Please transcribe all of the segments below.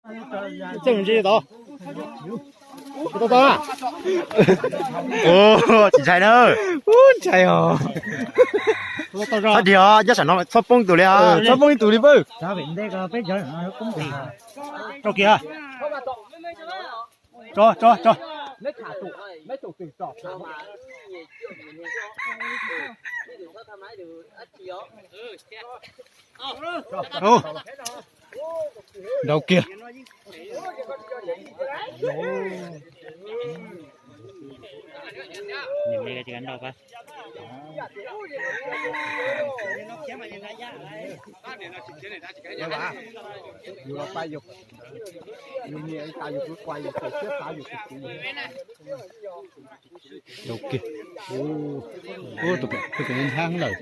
Txeej ntsis tod. Tau tau na. Ua tsis ntshai na. Ub, ntshai os. Txhob dig os, nyob saum no txhob poob tus li os. Txhob poob ib tus li pab. Tso kiag. Tso, tso, tso. Nrau kiag. Tus pem ntxhab lawm,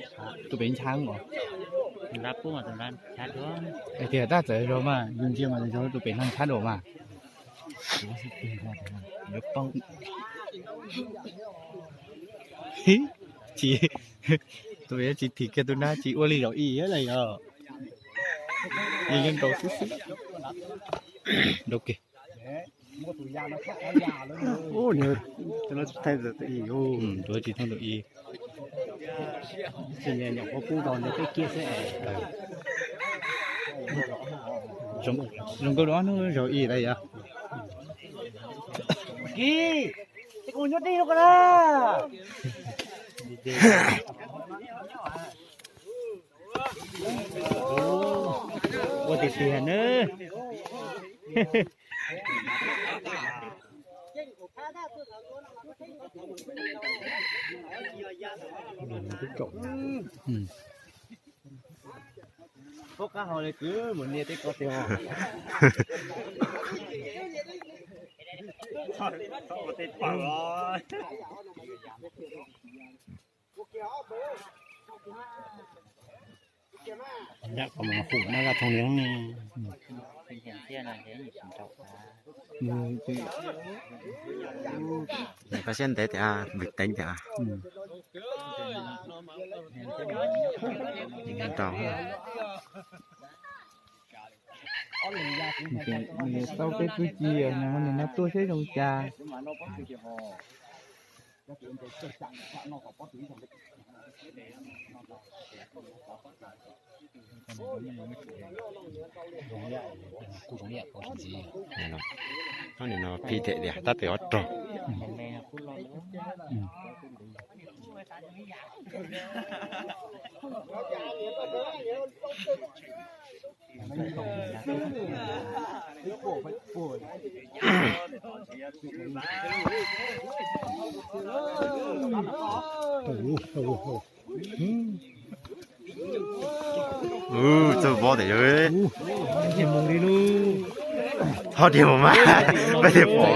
tus pem ntxhab os. Tias tab txawm zog mas yus ntsia mas zog tus pem no ntxhab dua mas. Tsis, tus pem tsis thim kiag tus nab tsis ua li zaum ib yam li os. Yeej yeej nrau xwb xwb. Nrau kiag. Tus tsis thooj tus ib. Nyuam qhuav pub tau ntawd peb kiag xwb. Zoo nkauj dua hnub zaum ib lawm yog. Ua tiag tiag na. Koj qab hau li kwv mus nias tej ko tiag. Nram ko mas hum na, vaj thooj li ne. Koj siab ntev tias vwm teev tias. Tau peb kwv tij no, nws no tuaj seb zoo cas. Kuj zoo ib yam pov ntxiv. Nim no phim them tias tab tom ob rog. Txawj pob tiag. Ho dhia mus mas, peb thiaj pom.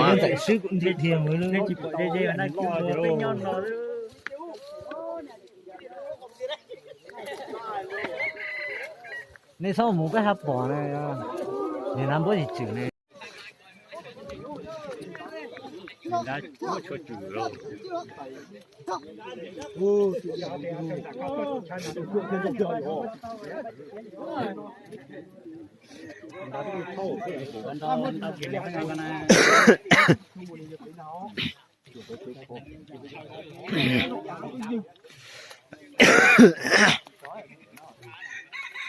Nej txhob mus peb hab pom na, niag nab npuab tsis tswm ne.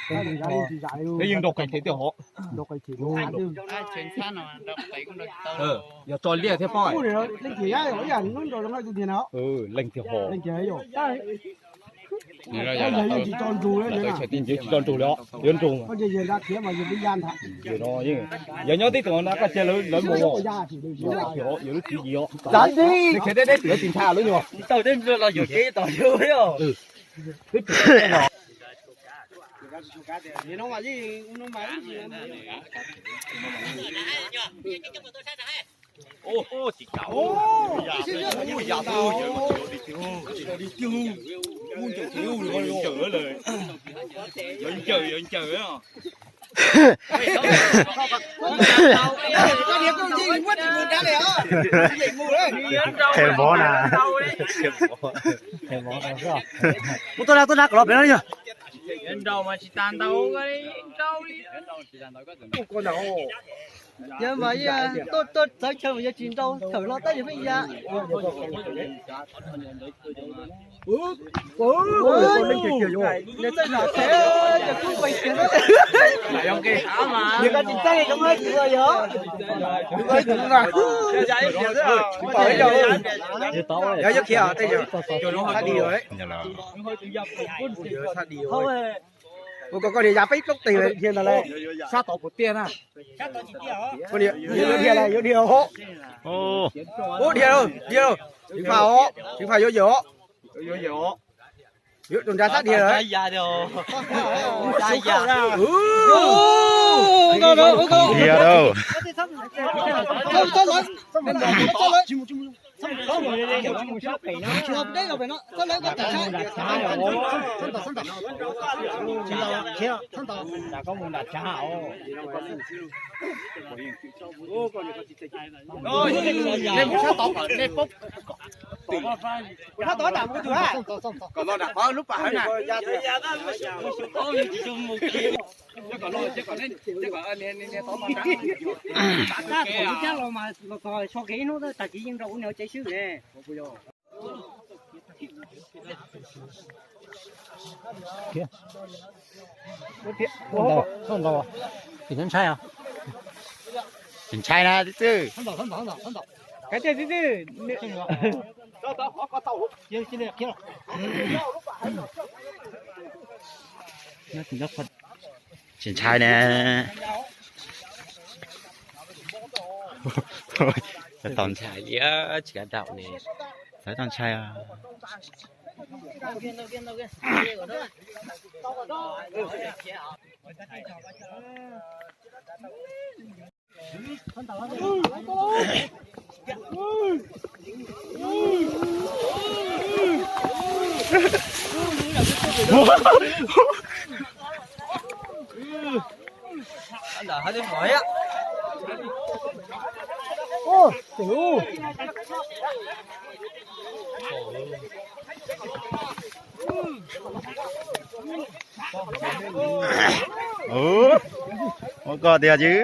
Peb yeej nrau qee them tiag hov. Yog tso liaj thiab pob. Leej tiag hov. Tsis tso nrug li os, yuav nrug. Yog nyob tib tug no koj cia lawv mus, yog lub tswv yim os. Khiav deb deb tim tim ntha lawv nyuag. Qhia vov na. Kuv tuaj na, tuaj na, kom los pem no yog. Nraus mas tsis tas ntaus li. Yog mas yog tuaj tuaj txawv chaw mas yog tsis nrau thawm hlo tab yog pheej ya. Nws txawj zam qhev, yog kuj pais kiag na. Nws koj tsis txawj zoo ib tug yog. Yog yuav khiav tej yog txhaj di lawm. Ua koj koj niag ya peb plaub teg dhia ntawd lawm. Sab tod puas tiaj na? Yuav dhia lawm, yuav dhia os. Ub, dhia lawm, dhia lawm. Tsis faj os, tsis faj yuav yawm os. Yuav tus nrad sab dhia lawm. Dhia lawm. Kom los nram qhov lub pas hauv na. Lub cab los mas los txog so kev ib hnub tag kis yeej nrau kuv niag tsev xwb ne. Ntshai, ntshai na tib txwj. Tsis ntshai ne. Tau ntshai li, tsis kav daum ne. Txawv tau ntshai os. Ua koj tiag chứ.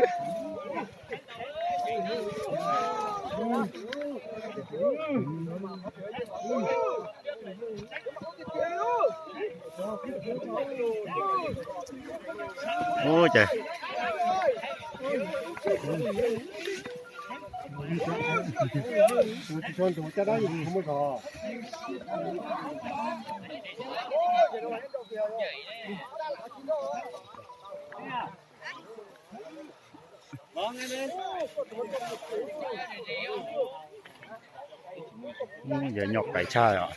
Ua cas Yog nyuam qais tshaj os.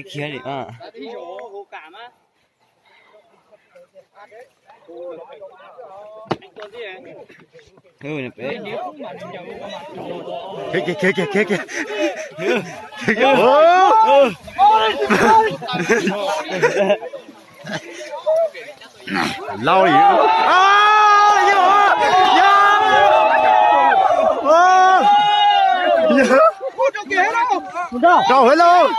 Khiav li. Lauj, rau hauv lauj.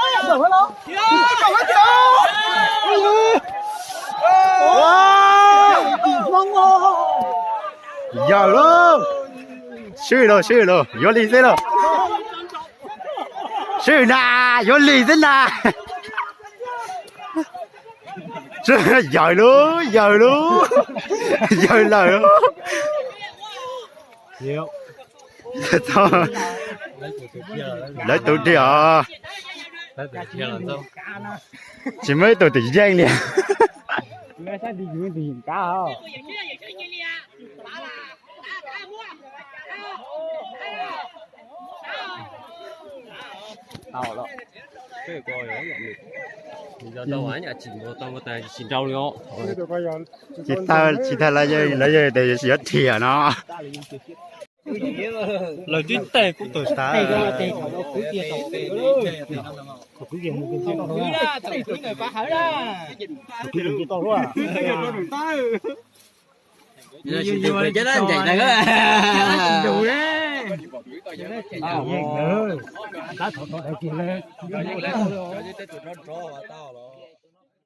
Yawm lauj. Swb lauj, swb lauj, yuav li xwb lauj. Swb na, yuav li xwb na. Yawm lauj, yawm lauj, yawm lawm. Lawv tus tiag os. Tsis muaj ib tug twm yeej li. Tsis tag, tsis tag lawv, lawv yog tias yuav dhia no. Lawv twb teg kuj tawm tas.